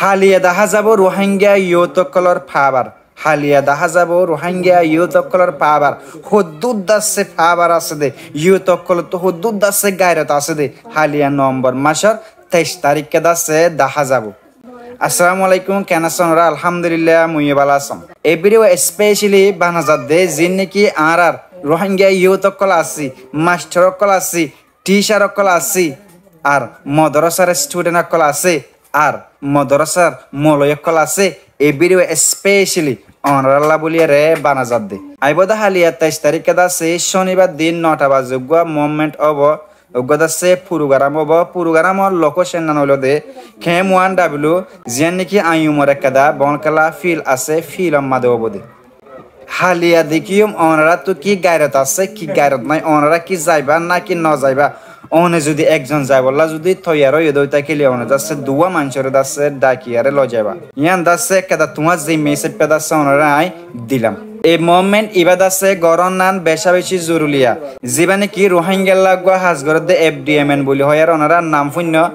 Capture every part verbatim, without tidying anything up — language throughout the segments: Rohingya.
Háliya dahá zabo Ruáingga youth ókkolór pawar. Háliya dahá zabo Ruáingga youth ókkolór pawar. Hoddúr dassé pawar asé dé. Youth ókkolóttu hoddúr dassé gairot asé dé. Háliya Novembor macór teic taríkka dassé dahá zabo. Assalamu alaikum, ken asón onorá? Alhamdulillah, mui yó bála asóm. E video specially bana zadde, ziín niki añárár Ruáingga youth ókkol así, mastor ókkol así, teacher ókkol así, ar modorosar student ókkol así, ar modorosar moloi ókkol así, e video specially onorálla bóliyeré bana zadde. Aibóu dé háliya teic taríkka dassé cónibar din nota baze uggúa movement óbo, uggúa dassé purugaram óbo, purugaramor lokécon nan óilde K M one W, ziyán niki aññí umor ekkeda Bongkela field asé, field ot madé óbo dé. Háliya dekíyum onoráttu ki gairot asé, ki gairot nái, onorá ki zaiba náki nozaiba. One zudi ekzon zaibollá zudi toiyar óiye dé ói tákile one dassé duwá maincóre dassé dhakiyaré loizaiba. Yían dassé ekkeda tuáñr zimma hísafe dassé onoré aññí dilam. E movement ibá dassé gorón nan becá-becí zoruliya. Zibá niki Ruáinggalla uggúa has gorédde F D M N buli hoiyaré onorá nam fúinno.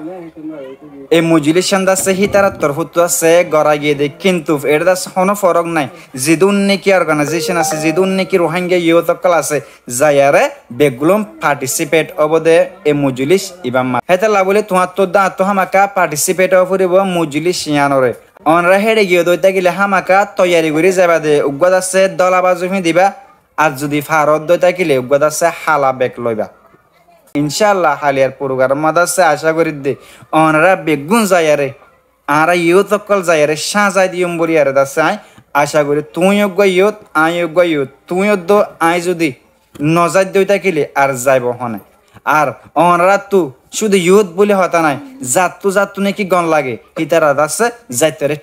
E mujilíccán dassé hítarar torfóttu dassé gorá giyé dé, kintu eçé dassé honó forók nái. Zidún niki organization asé, zidún niki Ruáingga youth ókkol asé, zaiyaré beggúlum participate óbo dé e mujilíc ibár mazé. Hétolla bóli tuáñttu dé añáttu hámaka participate óo foribóu mujilíc yíanoré. Onorá héçe giyé dé ói tákile hámaka toiyari gorí zaiba dé, uggúa dassé dóla bazu fiñdibá, ar zudi faródde ói tákile uggúa dassé hala bek loibá. Incálla, háliyar purugaram mazé dassé acá gorídde onorá beggún zaiyaré, añára youth ókkol zaiyaré cáñzai diyum bóliyaré dassé aññí acá gorí. Tuñí uggúa youth, aññí uggúa youth, tuñí uddú aññí zudi nozaidde ói tákile ar zaibo hone? Ar onoráttu cúdu youth bóli hotá nái, zattú zattú niki gom lage hítara dassé zaitore.